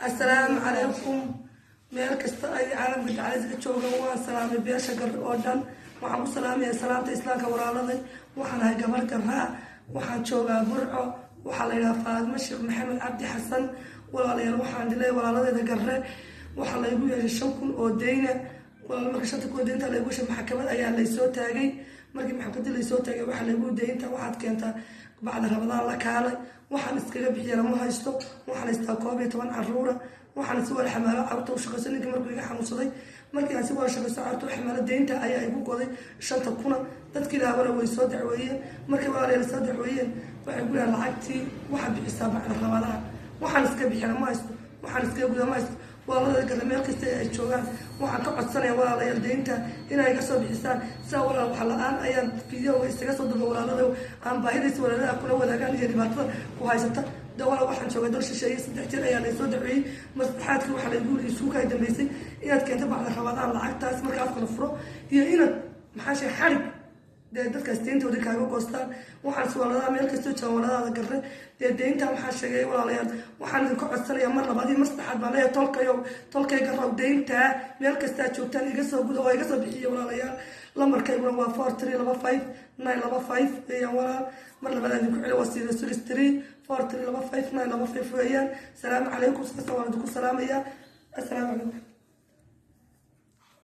Assalaamu calaykum. Meel kasta ay caalamka dacaladiisa ka joogaan, waan salaamay beesha Garre oo dhan. Waxaan ku salaamayaa salaamta Islaamka. Walaaladay, waxaan ahay gabar Garraa, waxaan joogaa Burco. Waxaa la yidhaha Faadmo Sheekh Maxamed Cabdi Xasan. Walaalayaal, waxaan dhilay walaaladeeda Garre, waxaa laygu yeeshay 5,000 oo deyna. Walaal, marka 5,000 oo deynta laygu yeeshay, maxkamad ayaa laysoo taagay. Markii maxkamadii laysoo taagay, waxaa laygu deynta waxaad keentaa bacda Ramadaan la kaalay. Waxaan iskaga bixiyana ma haysto. Waxaan haystaa 11 caruura. Waxaan si wada xamaalo, carruurta u shaqayso. Ninkii markuu iga xanuunsaday, markii aan si wada shaqayso, carruurta u xamaalo, deynta ayaa igu goday 5,000. Dadkii lahabana way soo dacweeyeen. Markay, walaalayaal, soo dacweeyeen, waxay ku yahan lacagtii waxaad bixisaa bacda Ramadaan. Waxaan iska bixiyana ma haysto, waxaan iskaga guda ma haysto. Walaalada Garre meel kasta ay joogaan, waxaan ka codsanaya, walaalayaal, deynta inay iga soo bixisaan. Sidaa, walaal, wax la-aan ayaan videoga isaga soo duba. Walaalada aan baahidaysa walaalada kula wadaagaan iyo dhibaatada ku haysata. De walaal, waxaan joogay dal shisheeye. Saddex jeer ayaa laysoo dacweeyey. Mar saddexaadkii waxaa laygu yiri isugu kay dambeysay inaad keento bacda Ramadaan lacagtaas marka afka la furo iyo inaad, maxaa shay, xarig dee dadkaas deyntoodii kaaga goostaan. Waxaan is walaalada meel kastoo joogan, walaalada Garre, dee deynta maxaa sheegay? Walaalayaal, waxaan idinka codsanayaa mar labaad iyo mar saddexaad baan leeyahay, tolkayo, tolkay Garrow, deyntaa meel kastaa joogtaan iga soo guda oo iga soo bixiya. Walaalayaal, lambarkayguna waa 4325925 weeyaan. Walaal, mar labaad aan idinku celi, waa 0634325925 weeyaan. Salaamu calaykum. Saasa waan idinku salaamayaa. Assalaamu calaykum.